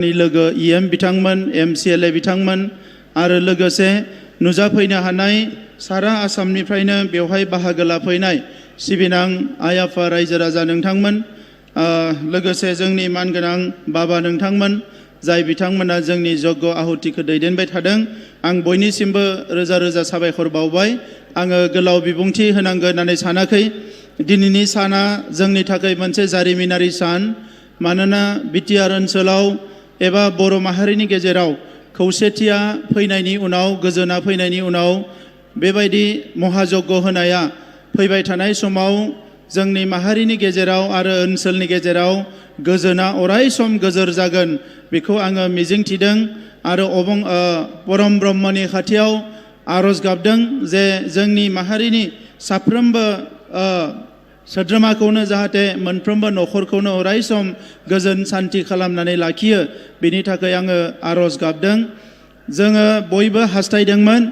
लोगो EM बिथांमोन MCLA बिथांमोन आरो लोगोसे नुजाफैनो हानाय सारा आसामनिफ्रायनो बेवहाय बाहागो लाफैनाय सिबिनां आइ आफा रायजो राजा नोंथांमोन लोगोसे जोंनि मानगोनां बाबा नोंथांमोन जाय बिथांमोना जोंनि जग्य आहुतिखौ दैदेनबाय थादों आं बयनिसिमबो रोजा रोजा साबायखर बावबाय आङो गोलाव बिबुंथि होनांगोन होननानै सानाखै दिनैनि साना जोंनि थाखाय मोनसे जारिमिनारि सान मानोना बिटिआर ओनसोलाव एबा बर' माहारिनि गेजेराव खौसेथिया फैनायनि उनाव गोजोना फैनायनि उनाव बेबायदि महायज्ञ होनाया फैबाय थानाय समाव जोंनि माहारिनि गेजेराव आरो ओनसोलनि गेजेराव गोजोना अराय सम गोजोर जागोन बेखौ आङो मिजिंथिदों आरो परम ब्रह्मनि खाथियाव आरज गाबदों जे जोंनि माहारिनि साफ्रोमबो सोद्रोमाखौनो जाहाथे मोनफ्रोमबो न'खरखौनो अराय सम गोजोन सान्थि खालामनानै लाखियो बेनि थाखाय आङो आरज गाबदों जोङो बयबो हास्थायदोंमोन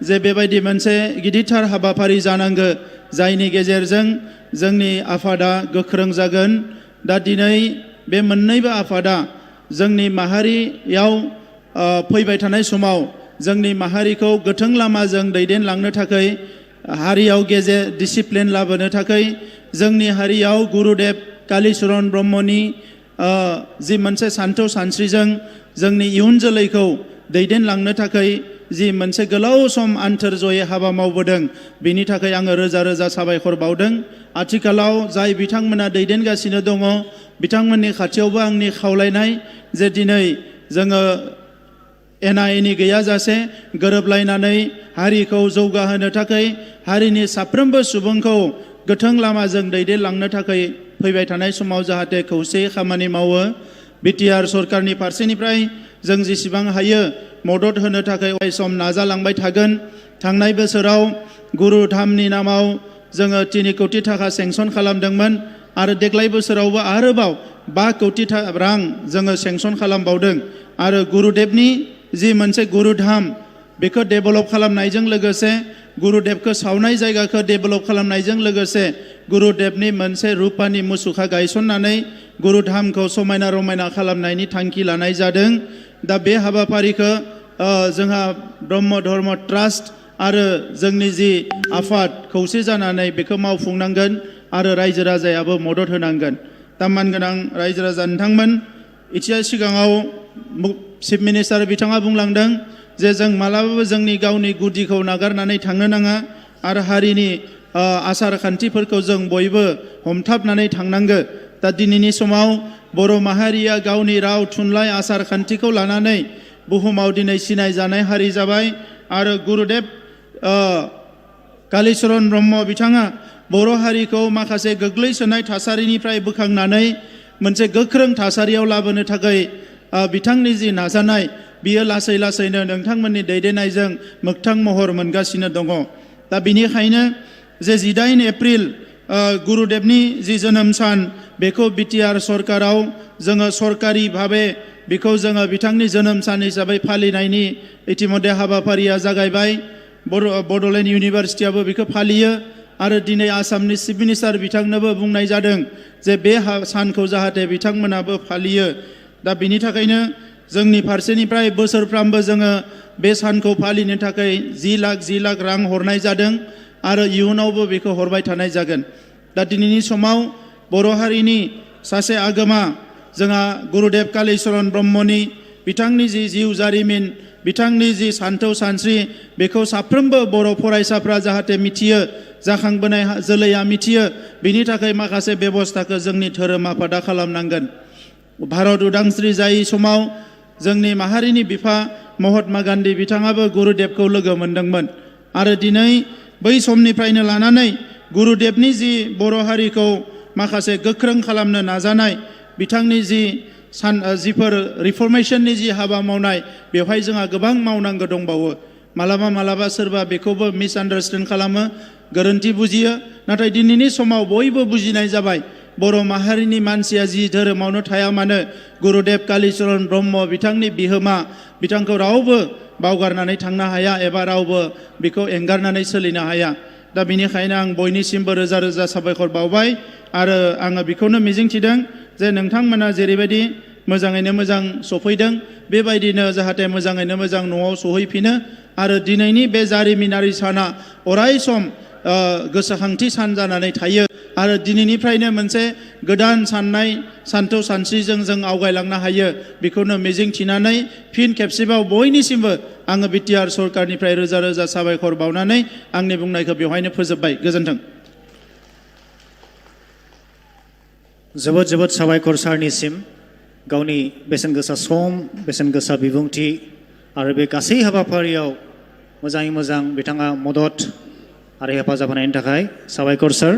जे बेबायदि मोनसे गिदिरथार हाबाफारि जानांगौ जायनि गेजेरजों जोंनि आफादा गोख्रों जागोन दा दिनै बे मोननैबो आफादा जोंनि माहारियाव फैबाय थानाय समाव जोंनि माहारिखौ गोथों लामाजों दैदेनलांनो थाखाय हारियाव गेजेर डिसिप्लिन लाबोनो थाखाय जोंनि हारियाव गुरुदेव कालीचरण ब्रह्मनि जि मोनसे सान्थौ सानस्रिजों जोंनि इयुन जोलैखौ दैदेनलांनो थाखाय जि मोनसे गोलाव सम आन्थोरजयै हाबा मावबोदों बेनि थाखाय आङो रोजा रोजा साबायखर बावदों आथिखालाव जाय बिथांमोना दैदेनगासिनो दङ बिथांमोननि खाथियावबो आंनि खावलायनाय जे दिनै जोङो एना एनि गैयाजासे गोरोबलायनानै हारिखौ जौगाहोनो थाखाय हारिनि साफ्रोमबो सुबुंखौ गोथों लामाजों दैदेनलांनो थाखाय फैबाय थानाय समाव जाहाथे खौसेयै खामानि मावो बिटिआर सरकारनि फारसेनिफ्राय जों जेसेबां हायो मदद होनो थाखाय अराय सम नाजालांबाय थागोन थांनाय बोसोराव गुरु धामनि नामाव जोङो 3 कोटि थाखा सेंसन खालामदोंमोन आरो देग्लाय बोसोरावबो आरोबाव 5 कोटि रां जोङो सेंसन खालामबावदों आरो गुरुदेवनि जि मोनसे गुरुधाम बेखौ डेभेलप खालामनायजों लोगोसे गुरुदेवखौ सावनाय जायगाखौ डेभेलप खालामनायजों लोगोसे गुरुदेवनि मोनसे रुपानि मुसुखा गायसननानै गुरुधामखौ समायना रमायना खालामनायनि थांखि लानाय जादों दा बे हाबाफारिखौ जोंहा ब्रह्म धर्म ट्रास्ट आरो जोंनि जि आफाद खौसे जानानै बेखौ मावफुंनांगोन आरो रायजो राजायाबो मदद होनांगोन दा मानगोनां रायजो राजा नोंथांमोन एसे सिगाङाव चिफ मिनिस्टार बिथाङा बुंलांदों जे जों मालाबाबो जोंनि गावनि गुदिखौ नागारनानै थांनो नाङा आरो हारिनि आसार खान्थिफोरखौ जों बयबो हमथाबनानै थांनांगो दा दिनैनि समाव बर' माहारिया गावनि राव थुनलाइ आसार खान्थिखौ लानानै बुहुमाव दिनै सिनाय जानाय हारि जाबाय आरो गुरुदेव कालीचरण ब्रह्म बिथाङा बर' हारिखौ माखासे गोग्लैसोनाय थासारिनिफ्राय बोखांनानै मोनसे गोख्रों थासारियाव लाबोनो थाखाय बिथांनि जि नाजानाय बियो लासै लासैनो नोंथांमोननि दैदेननायजों मोगथां महर मोनगासिनो दङ दा बिनिखायनो जे 18 एप्रिल गुरुदेवनि जि जोनोम सान बेखौ बिटिआर सरकाराव जोङो सरकारि भाबे बेखौ जोङो बिथांनि जोनोम सान हिसाबै फालिनायनि इतिमध्य हाबाफारिया जागायबाय बड'लेण्ड इउनिभारसिटियाबो बेखौ फालियो आरो दिनै आसामनि चिफ मिनिस्टार बिथांनोबो बुंनाय जादों जे बे सानखौ जाहाथे बिथांमोनाबो फालियो दा बिनि थाखायनो जोंनि फारसेनिफ्राय बोसोरफ्रामबो जोङो बे सानखौ फालिनो थाखाय 10 लाख रां हरनाय जादों आरो इयुनावबो बेखौ हरबाय थानाय जागोन दा दिनैनि समाव बर' हारिनि सासे आगोमा जोंहा गुरुदेव कालीचरण ब्रह्मनि बिथांनि जि जिउ जारिमिन बिथांनि जि सान्थौ सानस्रि बेखौ साफ्रोमबो बर' फरायसाफ्रा जाहाथे मिथियो जाखांबोनाय जोलैया मिथियो बिनि थाखाय माखासे बेबस्थाखौ जोंनि धोरोम आफादा खालामनांगोन भारत उदांस्रि जायै समाव जोंनि माहारिनि बिफा महात्मा गान्धी बिथाङाबो गुरुदेवखौ लोगो मोनदोंमोन आरो दिनै बै समनिफ्रायनो लानानै गुरुदेवनि जि बर' हारिखौ माखासे गोख्रों खालामनो नाजानाय बिथांनि जिफोर रिफर्मेशननि जि हाबा मावनाय बेवहाय जोंहा गोबां मावनांगौ दंबावो मालाबा सोरबा बेखौबो मिसआन्डारस्टेन्ड खालामो गोरोन्थि बुजियो नाथाय दिनैनि समाव बयबो बुजिनाय जाबाय बर' माहारिनि मानसिया जि धोरोमावनो थाया मानो गुरुदेव कालीचरण ब्रह्म बिथांनि बिहोमा बिथांखौ रावबो बावगारनानै थांनो हाया एबा रावबो बेखौ एंगारनानै सोलिनो हाया दा बिनिखायनो आं बयनिसिमबो रोजा रोजा साबायखर बावबाय आरो आङो बेखौनो मिजिंथिदों जे नोंथांमोना जेरैबायदि मोजाङैनो मोजां सफैदों बेबायदिनो जाहाथे मोजाङैनो मोजां न'आव सहैफिनो आरो दिनैनि बे जारिमिनारि साना अराय सम गोसोखांथि सान जानानै थायो आरो दिनैनिफ्रायनो मोनसे गोदान साननाय सान्थौ सानस्रिजों जों आवगायलांनो हायो बेखौनो मिजिंथिनानै फिन खेबसेबाव बयनिसिमबो आङो बिटिआर सरकारनिफ्राय रोजा रोजा साबायखर बावनानै आंनि बुंनायखौ बेवहायनो फोजोबबाय गोजोन्थों जोबोद जोबोद साबायखर सारनिसिम गावनि बेसेन गोसा सम बेसेन गोसा बिबुंथि आरो बे गासै हाबाफारियाव मोजाङै मोजां बिथाङा मदद आरो हेफाजाब होनायनि थाखाय साबायखर सार